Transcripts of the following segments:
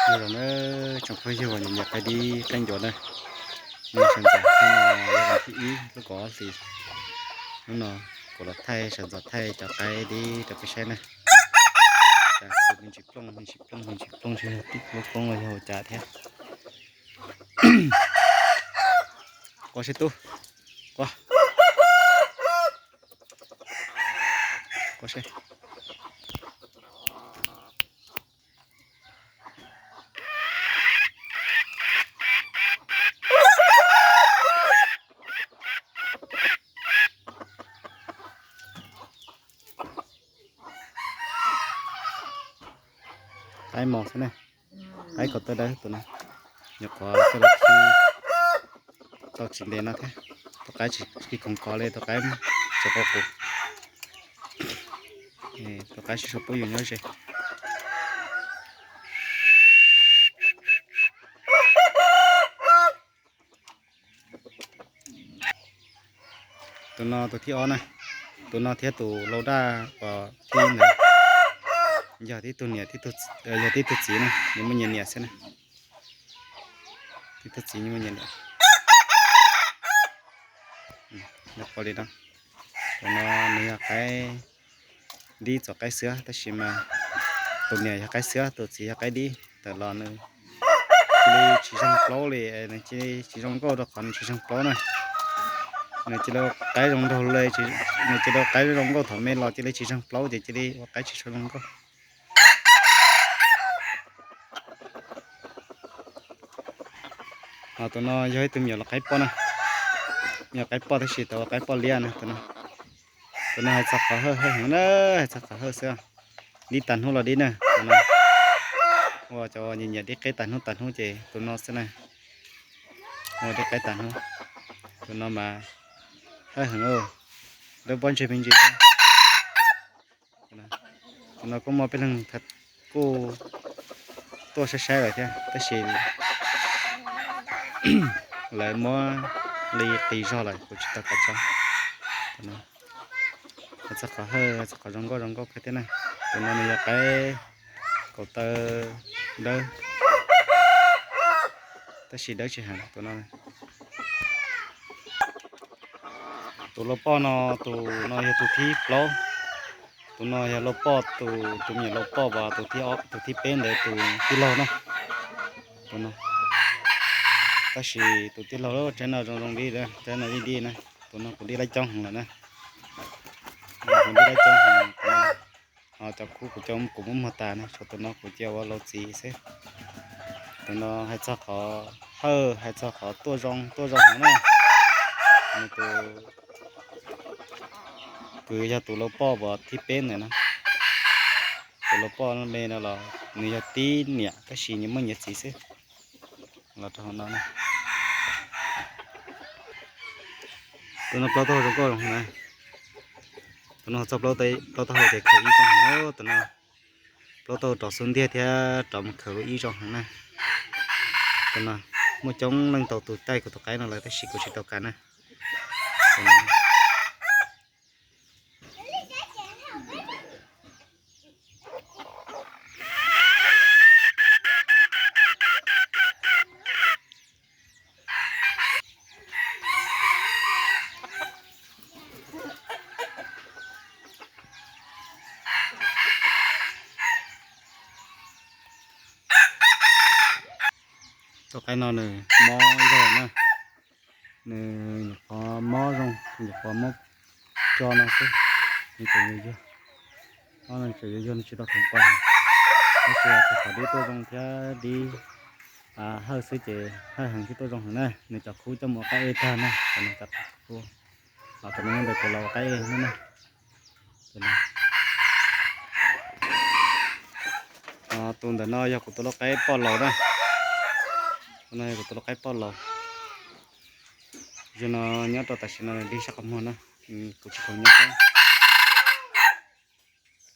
Yog los na, tsoom phooj ywg uas nyiam nyiam qaib dib qaib ncuav na, hnub no sawv ntxov, hnub no yog vas thib ib lub kaum ob hlis. Hnub no kuv los thaij, sawv ntxov thaij cov qaib dib rau peb saib na. Cas kuv me ntsis plooj, me ntsis plooj, me ntsis plooj, tsis yog tib lub koob los yog ua cas thiab. Qua seb tub, qua, qua seb. Qaib mos xwb na, qaib ko taw dawb tus no, nyuam qhuav coj los khi tau tsis ntev no thiab. Tus qaib tsis khoom kov li, tus qaib tsis qau qus, tus qaib sib sau pub yus nyob ze. Tus no tus thib ob na, tus no thiab tus lau daj uas thib ntawd yog tib tug niam, yog tib tug txiv na, nws muaj nyias niam xwb na. Tib tug txiv nws muaj nyias niam. Tus no nws yog qaib dib txuas qaib xwb tab sis mas tus niam yog qaib xwb, tus txiv yog qaib dib. Tawm los nws cia li tsis zoo plaub li, nws cia li tsis zoo nkauj rau qhov nws tsis zoo plaub na. Nws cia li qaib zoo nraug li, nws cia li qaib zoo nkauj thaum me los cia li tsis zoo plaub ces cia li ua qaib tsis tshua zoo nkauj. Ho tus no yog ib tug me nyuam lau qaib poj na, me nyuam qaib poj tab sis tau ua qaib poj liab na tus no. Tus no hais txog qhov hawj, hawj heev na, hais txog qhov hawj xwb. Dib tag hnub los dib na tus no. Ua cov nyiam nyiam dib qaib tag hnub tag hnub ces tus no xwb na. Ua dib qaib tag hnub. Tus no mas hawj heev, dawb paug ntseg me ntsis. Tus no kuj muaj peb leeg kuj tuaj saib saib lawm thiab tab sis lawv muab li qis zog lawm kuv tsis tau kam tso. Hais txog qhov hawj, hais txog qhov zoo nkauj zoo nkauj kawg thiab na. Tus no nws yog qaib kaum taw dawb, tab sis dawb tsis heev tus no. Tus lau poj no, tus no yog tus thib plaub. Tus no yog lau poj, tus, tus me nyuam lau poj uas tus thib, tus thib peb ntawd tus tij laug na. Tus no, tab sis tus tij laug tsaib no zoo zoo li, tsaib no li li na. Tus no kuv dib laib coob heev lawm na. Kuv dib laib coob heev, ho cov khub kuv coj kuv muab muag tas na, tshuav tus no kuv cia ua lau txiv xwb. Tus no hais txog qhov hawj, hais txog qhov tuaj zoo, tuaj zoo heev na. Nws tus kwv yog tus lau poj uas thib peb ntawd na. Tus lau poj me no los nws yog tib niam tab sis nyias muaj nyias txiv xwb. Los rau hauv no na. Tus no plaub taub hau zoo nkauj zoo heev na. Tus no txoj plaub taub hau ces khaws ib zoo heev, tus no plaub taub hau rov xub ntiag thiab rov mus khaws ua ib zoo heev na. Tus no muaj coob leej tau tus caij kuv tus qaib no lawm tab sis kuv tsis tau kam na. Tus no Tus qaib no nws mob zog na, nws nyuam qhuav mob zoo, nyuam qhuav mob tso no xwb, nws tseem yuag yuag, mob no tseem yuag yuag nws tsis tau khoom qua. Tab sis txog qhov dib tuaj zoo thiab dib hawj xwb ces hawj heev thiab tuaj zoo heev na, nws cov khub coj mus ua qaib ej tag na, cov khub los tus no nyob ntawm kuv los ua qaib ej na. Tus ntawm no yog kuv tus lau qaib poj laus na, tus no yog kuv tus lau qaib poj laus. Zaum no nyob rau tam sim no dig sab qhov muag na, kuv tsis khoom nyob saib,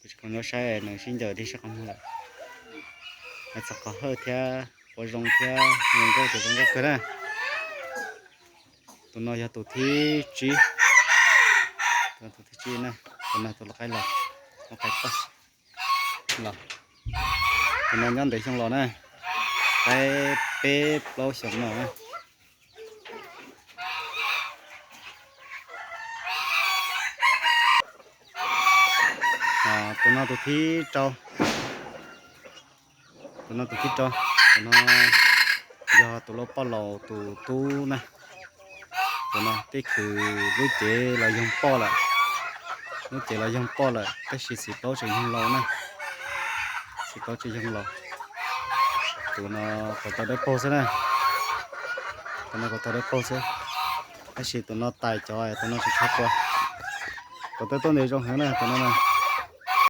kuv tsis khoom nyob saib nws sib ncaws dig sab qhov muag lawm. Hais txog qhov hawj thiab ua zoo thiab zoo nkauj ces zoo nkauj kawg na. Tus no yog tus thib tsib, tus thib tsib na, tus no tus lau qaib los, lau qaib poj los. Tus no nyob ntev xyoo los na, qaib peb plaub xyoos no na. Tus no tus thib rau, tus no tus thib rau, tus no yog tus lau poj laus tus tub na. Tus no tej khwv lub cev los yoog poj lawm, lub cev los yoog poj lawm tab sis txiv plaub tseem yoog laus na, txiv plaub tseem yoog laus. Tus no kom tau dawb paug xwb na, tus no kom tau dawb paug xwb, tab sis tus no tais cov tus no tsis tshua qua. Kom tau tuaj ntes zoo heev na tus no na.